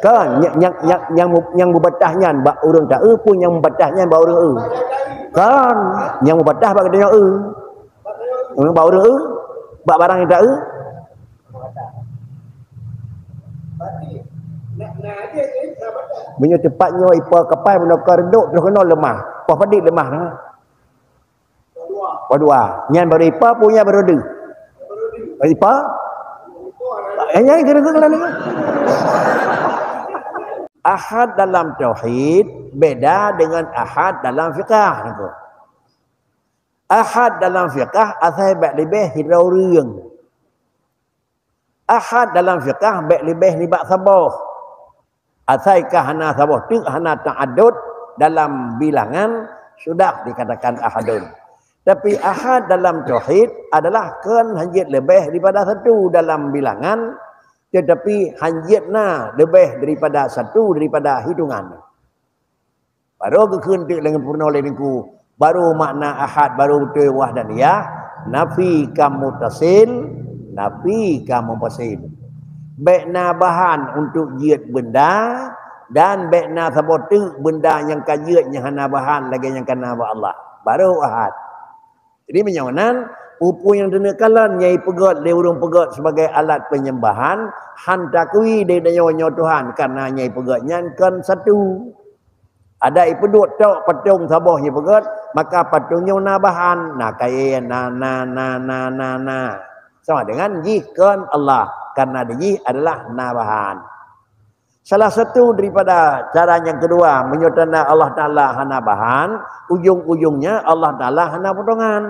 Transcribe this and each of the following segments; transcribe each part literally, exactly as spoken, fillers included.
Kan nyang, nyang, nyang, nyang mu-, nyang meubatah nyan bak ureuëng taeu pun nyang meubatah nyan bak ureuëng eu. Kan nyang meubatah bak geutanyoe eu. Bak ureuëng eu, bak barang nyang taeu. Meunyoe teumpat nyoe ipa kapai meunokar dok terus keunoe leumah. Poh padit leumah na. Poh dua. Nyan baru ipa, punya baru deuh. Ipa? Eh, nyan kira-kira lalu. Ahad dalam tauhid beda dengan ahad dalam fiqah. Ahad dalam fiqah asai bak leubeh sidroe ureuëng. Ahad dalam fiqah bak leubeh nibak saboh. Asai ka hana saboh teuk, hana ta'adud dalam bilangan, sudah dikatakan ahadun. Tapi ahad dalam tauhid adalah kon hanjeuet leubeh daripada satu dalam bilangan, tetapi hanjeuet na leubeh daripada satu daripada hitungan. Baru geukheun teuk lé peurunoe lé Teungku, baru makna ahad, baru beutôi wahdaniyah, nafi ka mutasil, nafi ka munfasil. Bék na bahan untuk jeuet beunda, dan bék na saboh teuk beunda nyang ka jeuet nyang hana bahan lagée nyang ka na bak Allah. Baru ahad. Jadi meunyoe nan, peue-peue nyang teuneuk kalon nyang ipeugét lé ureuëng peugét sibagai alat penyembahan, han takui di tanyoe nyoe Tuhan, karena nyang ipeugét nyan kon satu. Ada ipeuduek tok patong saboh nyang ipeugét, maka patong nyoe na bahan, na kayée, na, na, na, na, na, na. Sama dengan jih kon Allah, karena di jih adalah na bahan. Salah satu daripada cara nyang kedua, meunyoe tanda Allah Taala hana bahan, ujung-ujungnya Allah Taala hana potongan.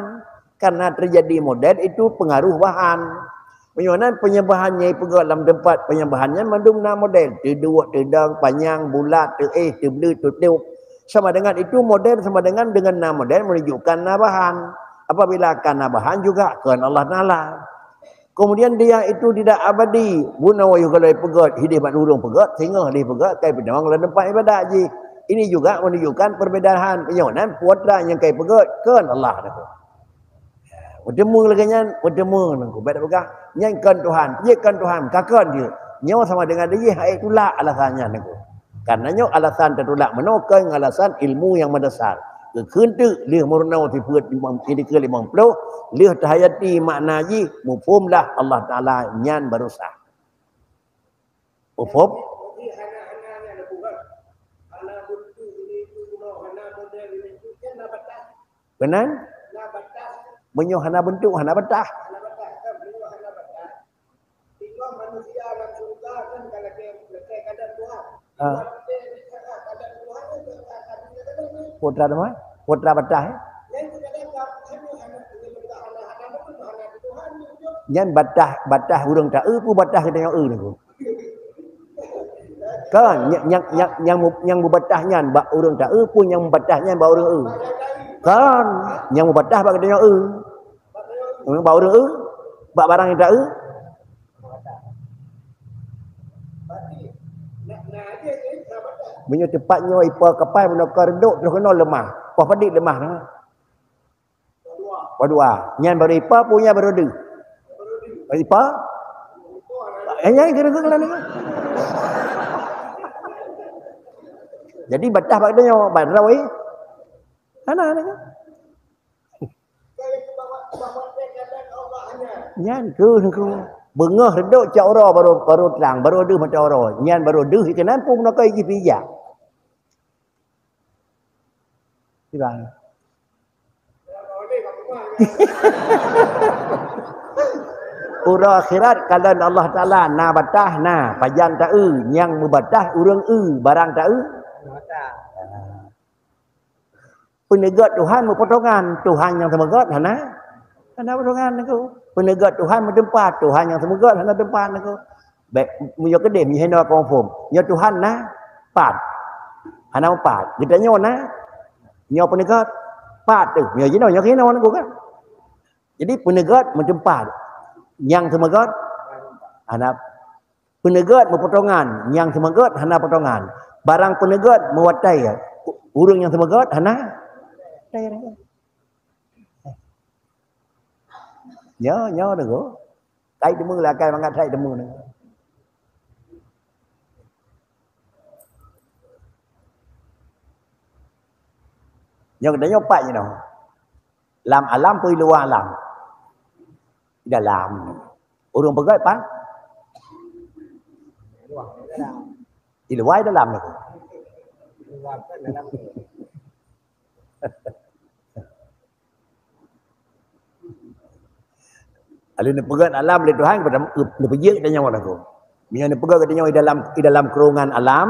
Karena terjadi model itu pengaruh bahan. Meunyoe nan penyembahan nyang ipeugét lam teumpat penyembahan nyan mandum na model, teuduek, teudong, panyang, bulat, teuéh, teubleut, tutôp. Sama dengan itu model sama dengan, dengan na model menunjukkan na bahan. Apabila ka na bahan juga kon Allah Taala. Kemudian dia itu tidak abadi. Bunoe yôh golom ipeugét, hidéh bak ureuëng peugét, singoh lé peugét, kai peudong lam teumpat ibadat jih. Ini juga menunjukkan perbedaan. Meunyoe nan putra nyang kai peugét, kon Allah dah. Meuteumé lagée nyan, meuteumé nangku, bék peugah, nyan kon Tuhan, jih kon Tuhan, ka kon jih. Nyoe sama dengan di jih hai tulak alasan nyan nangku. Karena nyoe alasan tatulak meunoe kon alasan ilmu nyang meudasar. Geukheun teuk lheueh meurunoe sifeuet limong, di keue limong ploh, lheueh tahayati makna jih, muphom lah Allah Taala nyan baru sah. Muphom? Keunan? Meunyoe hana beuntuk, hana batah. Ah. Putra teuma? Putra batah, eh? Nyan batah, batah ureuëng taeu pun batah geutanyoe eu nangku. Kan nyang, nyang, nyang, nyang mu-, nyang meubatah nyan bak ureuëng taeu pun nyang meubatah nyan bak ureuëng eu. Kan nyang meubatah bak geutanyoe eu. Bak ureuëng eu, bak barang nyang taeu. Meunyoe teumpat nyoe ipa kapai meunokar dok terus keunoe leumah. Poh padit leumah na. Poh dua. Nyan baru ipa, punya baru deuh. Ipa? Eh, nyan kira-kira lah ni. Jadi batah bak tanyoe, bak rawi. Hana, hana. Nyan keuh nangku. Beungoh reudok cak uroe baru, baru trang, baru deuh mata uroe. Nyan baru deuh ikeunan pun meunokar jih pijak. Sibang. Uroe akhirat kalon Allah Taala na batah na, pajan taeu, nyang meubatah ureuëng eu, barang taeu. Peuneugét Tuhan meupotongan, Tuhan nyang seumeugét hana, hana potongan nangku. Peuneugét Tuhan meuteumpat, Tuhan nyang seumeugét hana teumpat nangku. Bék, meunyoe keudeh, meuhinoe konfom. Nyoe Tuhan na, pat. Hana meupat. Geutanyoe na, nyoe peuneugét, pat teuh. Nyoe jinoe, nyoe keuhinoe nangku kan. Jadi peuneugét meuteumpat. Nyang seumeugét hana. Peuneugét meupotongan, nyang seumeugét hana potongan. Barang peuneugét meuwatée, ureuëng nyang seumeugét hana. Nyoe, nyoe nangku. Kai teumé lah, kai mangat sai teumé nangku. Nyoe geutanyoe pat jinoe. Lam alam peue i luwa alam? Di dalam. Ureuëng peugét pat? Di luwa, di dalam nyoe. Lalu neupeugét alam lé Tuhan, neupeujeuet geutanyoe lagoe. Meunyoe neupeugét geutanyoe di dalam, di dalam keurungan alam,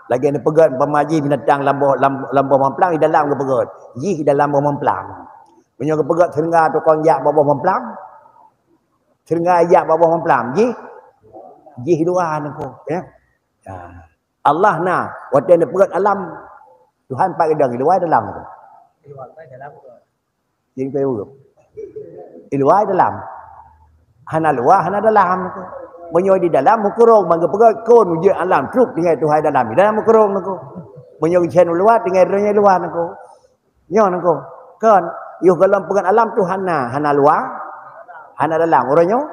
lagée neupeugét umpama jih binatang lam boh, lam, lam boh mamplam, di dalam geupeugét. Jih di dalam boh mamplam. Meunyoe geupeugét seureuga tukang jak bak boh mamplam, seureuga jak bak boh mamplam, jih, jih luwa nangko, ya. Ya. Allah na, watée neupeugét alam, Tuhan pat geudong, di luwa dalam nangko. Jih keu ureuëng. Di luwa dalam. Hana luwa, hana dalam nangko. Meunyoe di dalam meukurong, ban geupeugét kon ujeuen alam, trok tinggai Tuhan dalam, di dalam meukurong nangko. Meunyoe geucen luwa, tinggai droe nyang luwa nangko. Nyoe nangko. Kon, yoh gohlom peugét alam Tuhan na, hana luwa, hana dalam. Uroe nyoe,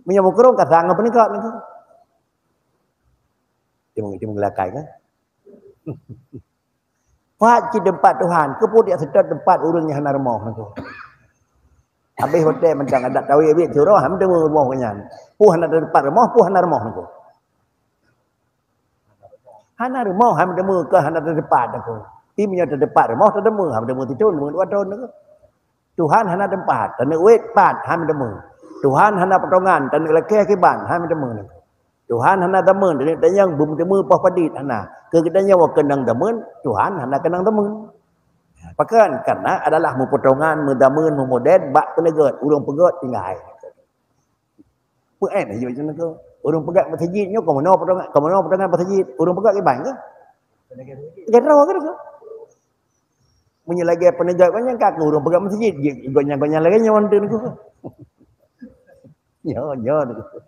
meunyoe meukurong ka sang ngon peuningkot nangko. Timbang, timbang geulakai kan? Pat cit teumpat Tuhan, keupeue dak seutôt teumpat ureuëng nyang hana rumoh nangko. Habéh watée mantong adat tawi biet surah, hana teumé rumoh nyan. Peue hana teumpat rumoh, peue hana rumoh nangko. Hana rumoh, hana teumé keu hana teumpat nangko. Tapi meunyoe teumpat rumoh, teumé, hana teumé situ, teumé dua thon nangko. Tuhan hana teumpat, taneuk wet pat, hana teumé. Tuhan hana potongan, taneuk lakée kiban, hana teumé nangko. Tuhan hana zaman, taneuk tanyong beumeuteumé poh padit hana. Keu geutanyoe keunong zaman, Tuhan hana keunong zaman. Pakon? Karena adalah meupotongan, meuzaman, meumodern bak peuneugét, ureuëng peugét tinggai. Peuet laju macam tu. Ureuëng peugét meuseujid nyoe, keumeunyoe potongan, keumeunyoe potongan meuseujid, ureuëng peugét kiban ke? Gero ke tu? Meunyoe lagée peuneugét nyan ka ureuëng peugét meuseujid, gobnyan-gobnyan lagée nyoe tu. Nyoe, nyoe tu.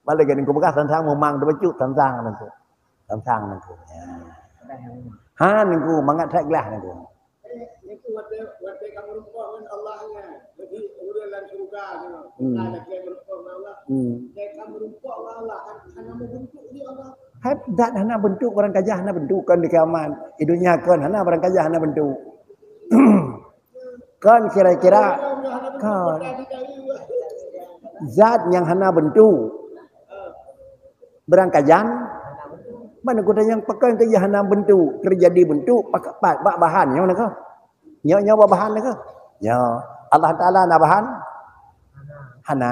Malah gani kupeugah tantang memang teubacut tantang nangko. Tantang nangko. Ya. Ha nangko mangat that glah nangko. Nangko watée, watée kamu rumpok ngon Allah nyan, jadi ureuëng lam syurga nyoe. Hmm. Ada kamu rumpok ngon Allah. Hmm. Dan kamu rumpok ngon Allah, kan hana membentuk dia Allah. Hai, zat hana bentuk, barang kajah hana bentuk, kon di kiamat. Di dunia kon hana barang kajah hana bentuk. Kon kira-kira, kon. Zat nyang hana bentuk. Beurangkajan, mana kuda nyang pakon keu hana bentuk, teujadi bentuk, pak-, pat, bak bahan nyoe nangko. Nyoe, nyoe bak bahan nangko. Nyoe, Allah Taala na bahan? Hana.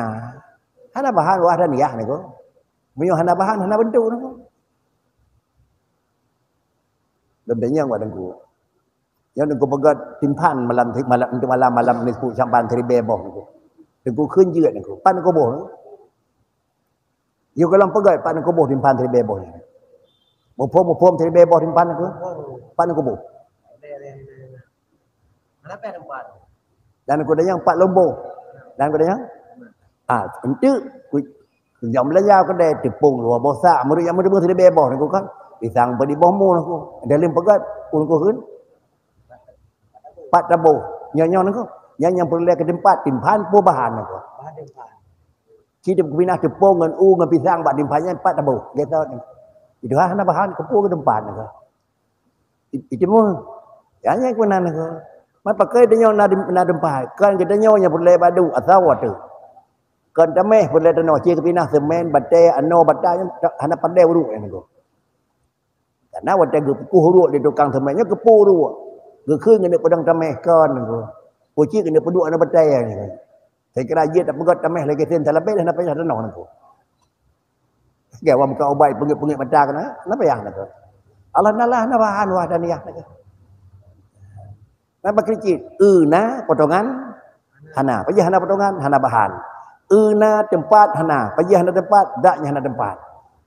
Hana bahan wahdaniyah nangko. Meunyoe hana bahan, hana bentuk nangko. Lom tanyong bak Teungku. Nyoe Teungku peugét timphan malam, malam, untuk malam, malam nisfu Sya'ban siribée boh Teungku. Teungku kheun jeuet Teungku. Pat Teungku boh? Yôh gohlom peugét pat Teungku boh timphan siribée boh nyan. Muphom, muphom siribée boh timphan Teungku? Pat Teungku boh? Dan Teungku tanyong pat lom boh? Dan Teungku tanyong? Ah, enteuk ku, ku jak beulanja u keudè, teupông dua boh sak, meureuek nyang meureuek siribée boh Teungku kan. Pisang peuet boh mu Teungku. Dalem peugét, Teungku kheun? Pat taboh. Nyoe, nyoe Teungku. Nyan nyang peureulée keu teumpat, timphan peue bahan Teungku. Bahan timphan. Ci teupinah teupông ngon u ngon pisang bak timphan nyan pat taboh. Gét Teungku. Itu hana bahan, keupeue keu teumpat Teungku. I-, itu meuh. Ya, nyan keunan Teungku. Mat pakai tanyoe na dem-, na teumpat. Kan geutanyoe nyang peureulée bak duek, asai watée. Kon tameh peureulée tanoh, ci teupinah seumén, batée, anoe, bata nyan ta-, hana pandai uruek nyan Teungku. Karena watée geupeukôh uruek di tukang seumén nyoe, keupeue uruek. Geukheun keuneuk peudong tameh kon Teungku. Pucit keuneuk peuduek aneuk batée nyan. Saya kira jeuet tapeugét tameh lagée sen talabeh hana payah tanoh Teungku. Lagée awak muka ubat peungeuet-peungeuet mata keunan, hana payah Teungku. Allah Taala hana bahan wahdaniyah Teungku. Na bakri cit, eu na potongan hana. Pajan hana potongan, hana bahan. Eu na teumpat hana. Pajan hana teumpat, zat nyang hana teumpat.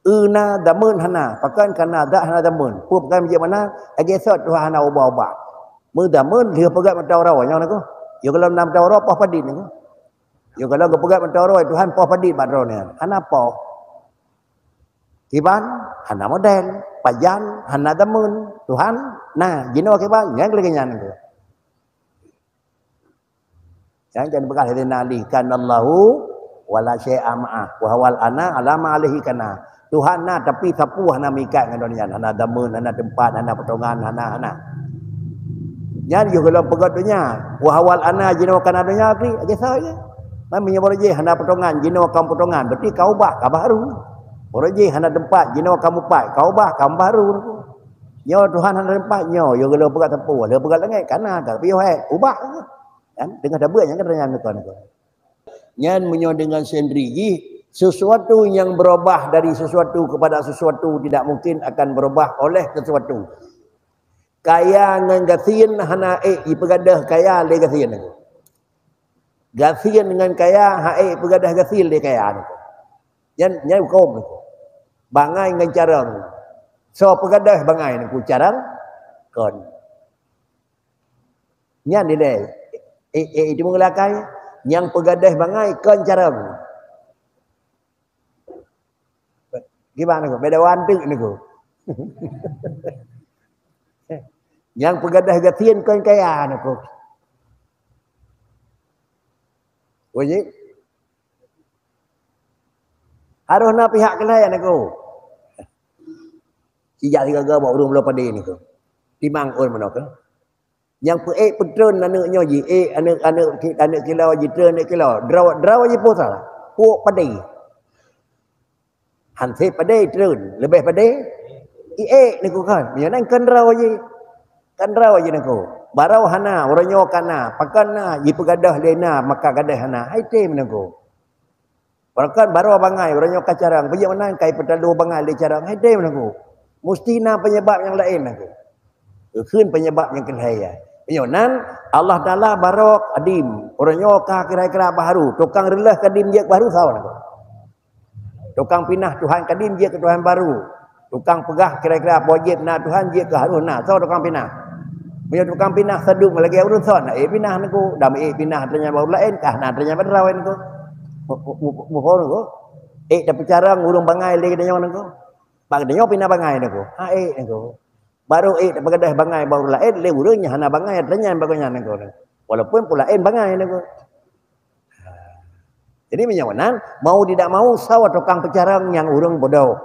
Eu na zaman hana. Pakon kana zat hana zaman. Peue pakon bijak mana? Lagée sot Tuhan hana ubah-ubah. Meuzaman lheueh peugét mata uroe nyoe Teungku. Yôh gohlom na mata uroe poh padit Teungku. Yôh gohlom geupeugét mata uroe Tuhan poh padit bak droeneuh. Hana poh. Kiban hana model, pajan hana zaman. Tuhan na jinoe kiban nyang lagée nyan Teungku. Nyang jan peugah Saidina Ali, "Kanallahu wa la syai'a ma'ah, wa huwal ana ala ma alaihi kana." Tuhan na, tapi sapeue hana meuikat ngon donya nyan, hana zaman, hana teumpat, hana potongan, hana, hana. Nyan yoh gohlom peugét donya. Wa awal ana jinoe kana donya pih, lagée soe je. Man meunyoe barô jih hana potongan, jinoe ka potongan, berarti ka ubah, ka baru. Barô jih hana teumpat, jinoe ka mupat, ka ubah, ka baru. Nyoe Tuhan hana teumpat, nyoe yoh gohlom peugét teupeu, le peugét langét, kana ka piôh hai, ubah. Kan? Teungoh tabeuet nyang ka tanyam niko-niko. Nyan meunyoe deungon sendiri jih, sesuatu yang berubah dari sesuatu kepada sesuatu tidak mungkin akan berubah oleh sesuatu. Kaya ngon gasien hana ék jipeugadôh kaya lé gasien niko. Gasien ngon kaya hana ék jipeugadôh gasien lé kaya niko. Nyan, nyan huköm niko. Bangai ngon carông. Soe peugadôh bangai niko, carông? Kon. Nyan dilée, eh, eh, itu meulakai, nyang peugadôh bangai kon carông. Gimana ko? Beda wanteuk niko. Nyang peugadôh gasien kon kaya niko. Wajib. Harôh na pihak keulai niko. Sijak sigaga bak ureuëng bloe padé niko. Timang ôn meunoe ke. Nyang peuék peutreun aneuëk nyoe ji, ék aneuëk, aneuëk ki-, aneuëk kilo jitreun aneuëk kilo. Droe, droe jipoh salah. Puek padé. Hansét padé treun, leubeh padé iék niko kan. Meunyoe nan kan droe ji. Kan droe ji niko. Barô hana, uroe nyoe kana, pakon na, jipeugadôh lé na, maka gadôh hana. Hai tem niko. Bahkan barô bangai, uroe nyoe ka carông, peujeuet meunan kai peutaloe bangai lé carông, hai tem niko. Musti na penyebab nyang laén niko. Kheun penyebab nyang keulhèe. Meunyoe nan, Allah Taala barô kadim, uroe nyoe ka kira-kira baharu, tukang reuloh kadim jeuet baharu soe niko. Tukang pinah Tuhan kadim jeuet keu Tuhan baru. Tukang peugah kira-kira wajéb na Tuhan jeuet keu harôh na. Soe tukang pinah? Meunyoe tukang pinah sadum lagée ureuëng soe, na ék pinah niko. Dam ék pinah teunyan bak ureuëng laén, kah na teunyan bak droe niko. Mu-, mu-, mu-, muphom niko. Ék tapeucarông ureuëng bangai lé geutanyoe niko. Bak geutanyoe pinah bangai niko. Ha ék niko. Barô ék tapeugadôh bangai bak ureuëng laén, lé ureuëng nyang hana bangai teunyan bak gobnyan niko. Walaupun peue laén bangai niko. Jadi meunyoe meunan, mau tidak mau, soe tukang peucarông nyang ureuëng bodoh.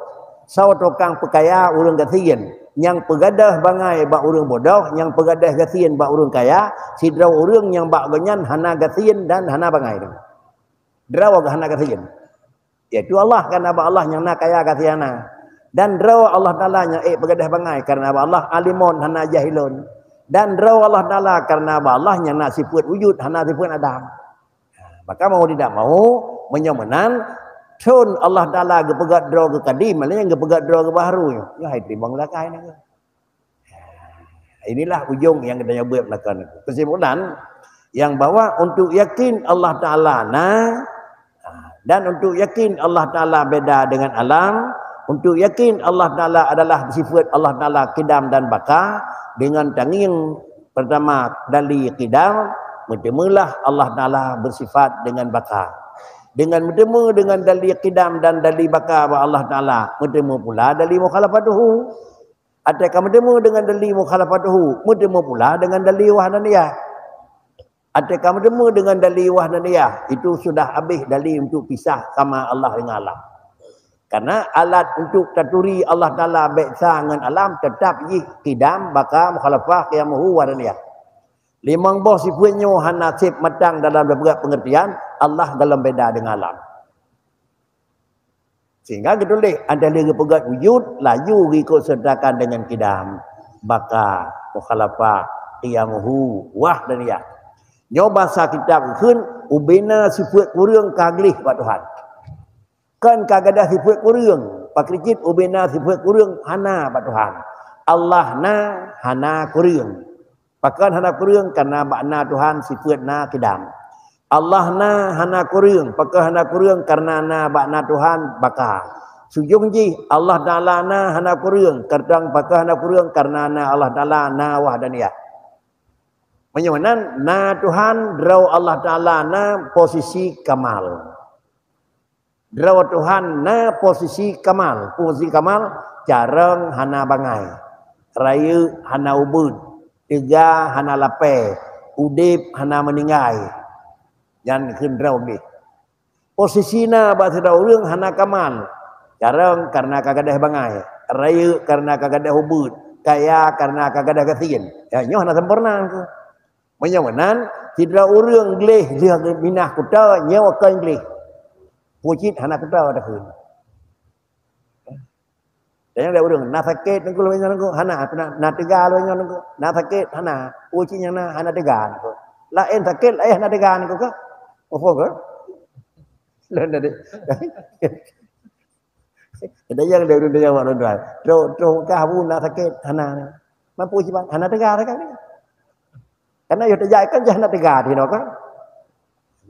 Soe tukang peukaya ureuëng gasien. Nyang peugadôh bangai bak ureuëng bodoh, nyang peugadôh gasien bak ureuëng kaya, sidroe ureuëng nyang bak gobnyan hana gasien dan hana bangai. Droe hana gasien. Yaitu Allah, karena bak Allah nyang na kaya gasien na. Dan droe Allah Taala nyang ék peugadôh bangai, karena bak Allah alimun hana jahilun. Dan droe Allah Taala, karena bak Allah nyang na sifeuet wujud, hana sifeuet adam. Maka mau tidak mau, meunyoe meunan, thon Allah Taala geupeugét droe geukadim, malah nyang geupeugét droe geubaharu nyoe. Nyoe hai teurimong lakée nyoe. Inilah ujong nyang geutanyoe buet meulakukan. Kesimpulan, yang bahwa untuk yakin Allah Taala na, dan untuk yakin Allah Taala beda dengan alam, untuk yakin Allah Taala adalah sifat Allah Taala kidam dan baka, dengan tangieng pertama dali kidam, meuteumelah Allah Taala bersifat dengan baka. Dengan meuteume dengan dali kidam dan dali baka bak Allah Taala, meuteume pula dali mukhalafatuhu. Até ka meuteume dengan dali mukhalafatuhu, meuteume pula dengan dali wahdaniyah. Até ka meuteume dengan dali wahdaniyah, itu sudah habéh dali untuk pisah sama Allah dengan alam. Karena alat untuk taturi Allah Taala bék sa ngon alam, tetap jih kidam, baka, mukhalafah, qiyamuhu, wahdaniyah. Limong boh sifeut nyoe hana sép matang dalam beugöt peungeurtian, Allah gohlom beda dengan alam. Sehingga geutuléh, antara geupeugöt wujud, laju geuikot seurtakan dengan kidam, baka, mukhalafah, qiyamuhu, wahdaniyah. Nyoe basa kitab kheun, ubena sifeut kureueng ka gleh bak Tuhan. Kon ka gadôh sifeut kureueng, pakri cit ubena sifeut kureueng hana bak Tuhan. Allah na, hana kureueng. Pakon hana kureueng? Karena bak na Tuhan sifeut na kidam. Allah na hana kureueng, pakon hana kureueng? Karena na bak na Tuhan baka. Sujong jih Allah Taala na hana kureueng, kartang pakon hana kureueng? Karena na Allah Taala na wahdaniyah. Meunyoe meunan, na Tuhan droe Allah Taala na posisi kamal. Droe Tuhan na posisi kamal. Posisi kamal, carông hana bangai, rayeuk hana ubeuet, teuga hana lapée, udeb hana meuninggai. Nyan kheun droe geuh. Posisi na bak sidroe ureuëng hana kamal. Carông karena ka gadôh bangai, rayeuk karena ka gadôh ubeuet, Kaya karena ka gadôh gasien. Ya, nyoe hana sempurna Teungku. Meunyoe meunan, sidroe ureuëng gleh lheueh minah kuta, nyoe kon gleh. Peue cit hana kuta takheun. Dan nyang lé ureuëng, na sakét Teungku lôn nyoe Teungku, hana, na, na teuga lôn nyoe Teungku, na sakét, hana. Peue cit nyang na, hana teuga Teungku. Laén sakét, laén hana teuga Teungku kah? Apa kah? Lôn tadi. Ada yang dia ureuëng tanya mak lôn tuan. Trok, trok Mekah bu na sakét, hana. Mampu sih bang, hana teuga, teuga ni. Karena yo teuga kan jah hana teuga di hinoe kan.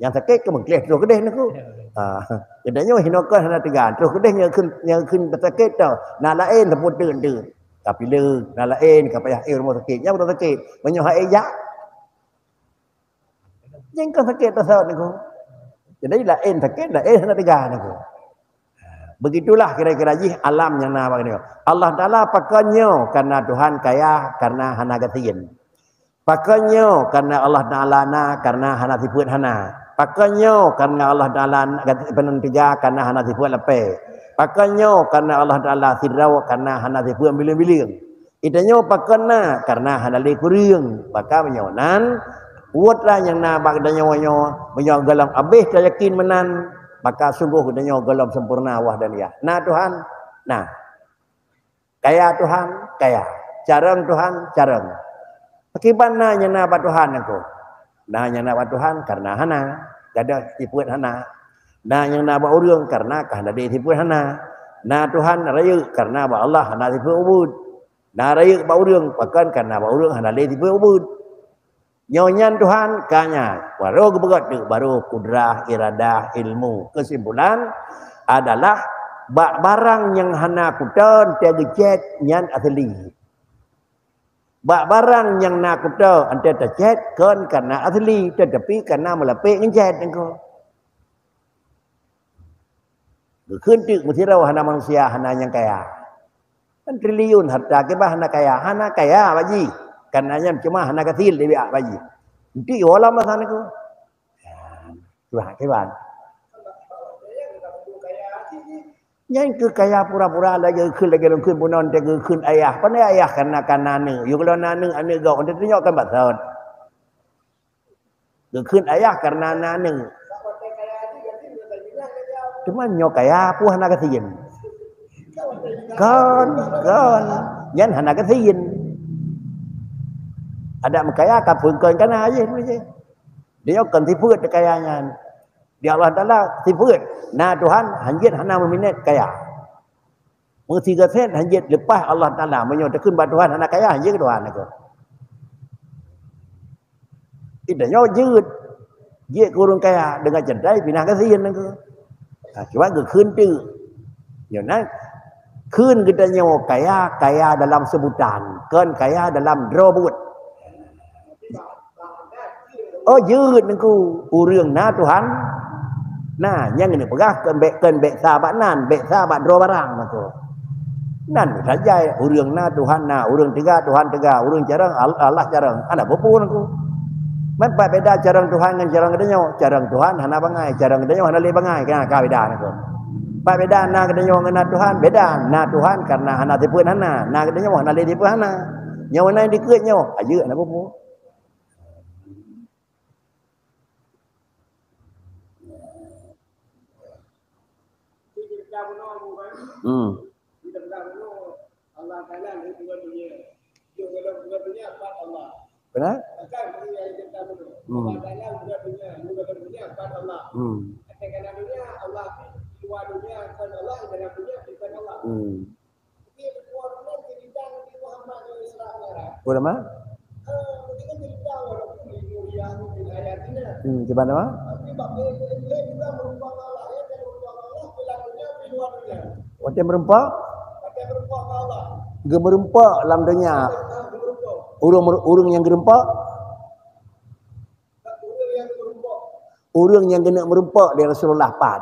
Nyang sakét keu meugleh trok keudeh Teungku. Ha, jadi nyoe hinoe kan hana teuga, trok keudeh nyang kheun, nyang kheun sakét tu. Na laén seupôt teuk. Tapi le, na laén ka payah eh rumoh sakét. Nyang beutôi sakét. Meunyoe hai jak. Nyang ka sakét teusot Teungku. Jadi laén sakét, laén hana teuga Teungku. Begitulah kira-kira jih alam nyang na bak nyoe. Allah Taala pakon nyoe karena Tuhan kaya karena hana gasien. Pakon nyoe karena Allah Taala na karena hana sifeuet hana. Pakon nyoe karena Allah Taala na gasi-, peunan teuga karena hana sifeuet lapée. Pakon nyoe karena Allah Taala sidroe karena hana sifeuet bileueng-bileueng. Geutanyoe pakon na, karena hana lé kureueng. Maka meunyoe nan, buet lah nyang na bak geutanyoe nyoe, meunyoe gohlom abéh tayakin meunan, maka sunggoh geutanyoe gohlom sempurna wah dan yah. Na Tuhan? Na. Kaya Tuhan? Kaya. Carông Tuhan? Carông. Pakriban na nyang na bak Tuhan Teungku? Na nyang na bak Tuhan karena hana, gadôh sifeuet hana. Na nyang na bak ureuëng karena ka hana lé sifeuet hana. Na Tuhan rayeuk karena bak Allah hana sifeuet ubit. Na rayeuk bak ureuëng, pakon karena bak ureuëng hana lé sifeuet ubit. Nyoe nyan Tuhan, ka nyan. Baru geupeugah tu, baru kudrah, iradah, ilmu. Kesimpulan adalah, bak barang nyang hana kuta, teuh geucét, nyan asli. Bak barang nyang na kuta, teuh tacét, kon karena asli, tetapi karena meulapék ngon cét Teungku. Geukheun teuk meusidroe hana manusia, hana nyang kaya. Kan triliun harta, kiban hana kaya? Hana kaya, Pak Ji. Karena nyan cuma hana gasil dibiak, Pak Ji. Enti walau masa niku. Tuhan kiban. Nyan keu kaya pura-pura lagée geukheun, lagée lôn kheun bunoe teuh geukheun ayah. Pane ayah karena ka na aneuk. Yue gohlom na aneuk, aneuk gob, teuh tunyok kan basot. Geukheun ayah karena na aneuk. Teuma nyoe kaya peue hana gasien? Kon, kon. Nyan hana gasien. Adak meukaya ka peue kon kana jih, jih. Dia kon sifeuet kaya nyan. Di Allah Taala sifeuet. Na Tuhan hanjeuet hana meuminét kaya. Meusigasét hanjeuet leupah Allah Taala. Meunyoe takheun bak Tuhan hana kaya, hanjeuet keu Tuhan aku. Geutanyoe jeuet, jeuet keu ureuëng kaya deungon ceudai pinah gasien Teungku. Ha, cuma geukheun teuk. Nyoe nan, kheun geutanyoe kaya, kaya dalam seubutan, kon kaya dalam droe buet. Oh, jeuet Teungku, ureuëng na Tuhan na, nyang geuneuk peugah kon bék, kon bék sa bak nan, bék sa bak droe barang Teungku. Nan saja ureuëng na Tuhan na, ureuëng teuga Tuhan teuga, ureuëng carông Al-, Allah carông. Hana peue-peue Teungku. Man pat beda carông Tuhan ngon carông geutanyoe. Carông Tuhan hana bangai, carông geutanyoe hana lé bangai. Ka, ka beda Teungku. Pat beda na geutanyoe ngon na Tuhan, beda. Na Tuhan karena hana sifeuet hana, na geutanyoe hana lé sifeuet hana. Nyoe na dikeue nyoe, ayeuk hana peue-peue. Hmm. Benar? Hmm. Hmm. Hmm. Ulama? Hmm, di mana? Watèe meureumpok? Geumeureumpok lam donya. Ureueng, ureueng nyang geumeureumpok? Ureueng nyang geuneuk meureumpok lé Rasulullah pat?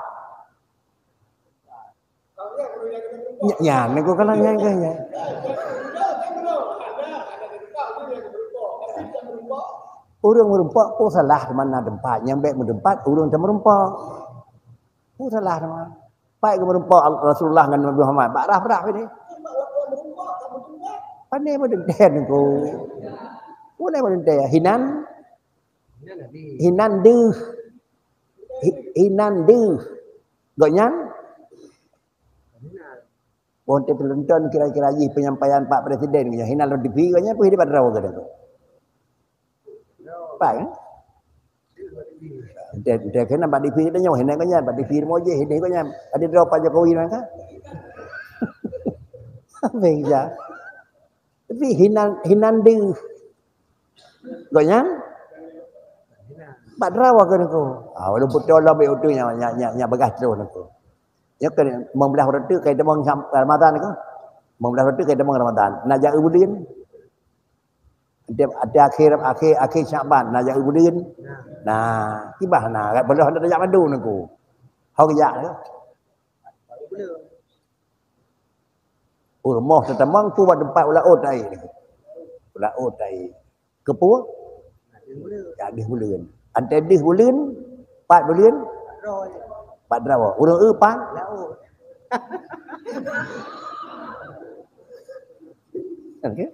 Nya, nya, nyan keuh kalon nyan keuh nyan. Ureueng meureumpok peue salah teuma na teumpat, nyang bèk meuteumpat ureueng teumeureumpok. Peue salah teuma? Pat geumeureumpok Rasulullah ngon Nabi Muhammad, bak rah-rah ini. Pane meudeuntèe niko. Pane meudeuntèe. Hinan, hinan deuh. Hi- hinan deuh. Gobnyan, bonte teulonton kira-kira jih penyampaian Pak Presiden, hinan lom TV gobnyan pih di Pak Drawa geuh. Pak, eh? Dia, dia kena bak TV kita nyoh, hinan gobnyan, bak TV rumoh jih, hinan gobnyan. Ada Drawa Pak Jokowi nang ka? Bengja. Tapi hinan, hinan deuh. Gobnyan? Pak Drawa geuh niko. Ah, walaupun tolong baik utu nya, nya, nya, nya bagah terus niko. Ya kan, lima belas roti kai teumong Ramadan niko. Lima belas roti kai teumong Ramadan. Nak jak buleuen. Di, di akhir, akhir, akhir Syaban, nak jak buleuen. Nah, tibah nah, kat beuloh nak jak madu niko. Hok jak niko. Ureueng moh teutamong pu bak teumpat ulat ôt tai. Ulat ôt tai. Keupeue? Ya, deuh buleuen. Antée deuh buleuen, pat buleuen, pat Drawa. Ureueng eu pat? Okey.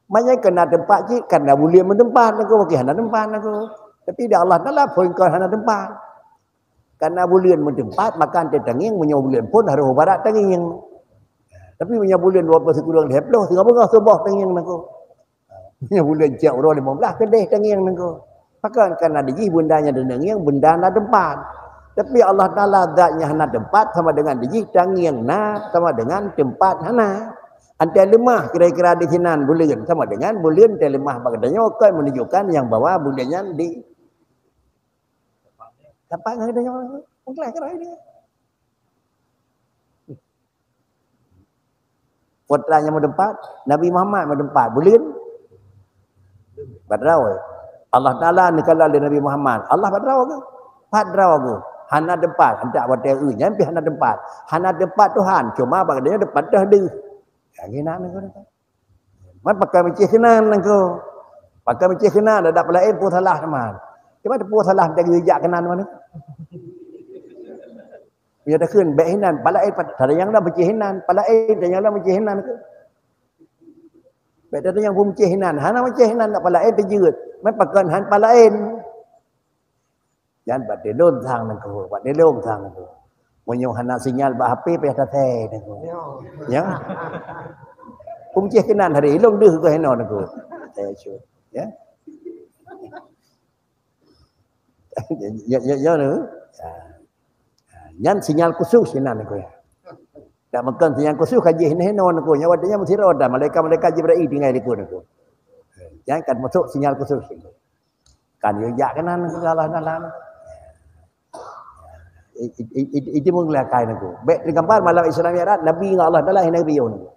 Maknanya keu na teumpat cit, kan na buleuen meuteumpat niko, okey, hana teumpat niko. Tapi di Allah Taala phon kon hana teumpat. Karena buleuen meuteumpat, maka antée tangieng, meunyoe buleuen phon harôh barat tangieng. Tapi meunyoe buleuen dua ploh sikureueng lhèe ploh, singoh beungoh suboh tangieng niko. Meunyoe buleuen cit uroe lima belas keudeh tangieng niko. Pakon, karena di jih benda nyang tangieng benda na teumpat. Tapi Allah Taala zat nyang hana teumpat sama dengan di jih tangieng na sama dengan teumpat hana. Antée leumah kira-kira di sinan buleuen sama dengan buleuen teuleumah bak geutanyoe, kon menunjukkan nyang bahwa buleuen nyan di Teumpat ngon geutanyoe, meukeuleh keurai dia. Putra nyang meuteumpat, Nabi Muhammad meuteumpat. Buleuen? Pat Drawa. Allah Taala neukalon lé Nabi Muhammad. Allah pat Drawa geuh? Pat Drawa geuh. Hana teumpat. Antak watée eu nyan pih hana teumpat. Hana teumpat Tuhan. Cuma bak geutanyoe teumpat teuh deuh. Lagée na niko. Man pakon meucéh keunan niko. Pakon meucéh keunan, dak peulaén peue salah teuma. Cuma peue salah meucéh jak keunan mana? Meunyoe takheun bék hinan, peulaén pat-, tanyong dah meucéh hinan, peulaén tanyong dah meucéh hinan niko. Bék tanyong peue meucéh hinan, hana meucéh hinan dak peulaén teujeuet. Man pakon han peulaén. Nyan bak dilôn sang niko, bak dilôn sang niko. Meunyoe hana sinyal bak H P payah tasai niko. Ya. Peue meucéh keunan hari ilôn deuh keu hinoe niko. Tasai cut. Ya. Ya, ya, ya, niko. Ya. Nyan sinyal khusus sinan niko ya. Tak makan sinyal khusus ka jih hinoe niko. Nyawa dia meusidroe dah malaikat-malaikat Jibril tinggai di niko. Nyan kan masuk sinyal khusus niko. Kan yue jak keunan keu Allah Taala. I-, i-, i-, i-, itu meugeulakai niko. Bék teugambar malam Isra Mi'raj, Nabi ngon Allah Taala hana geuyue niko.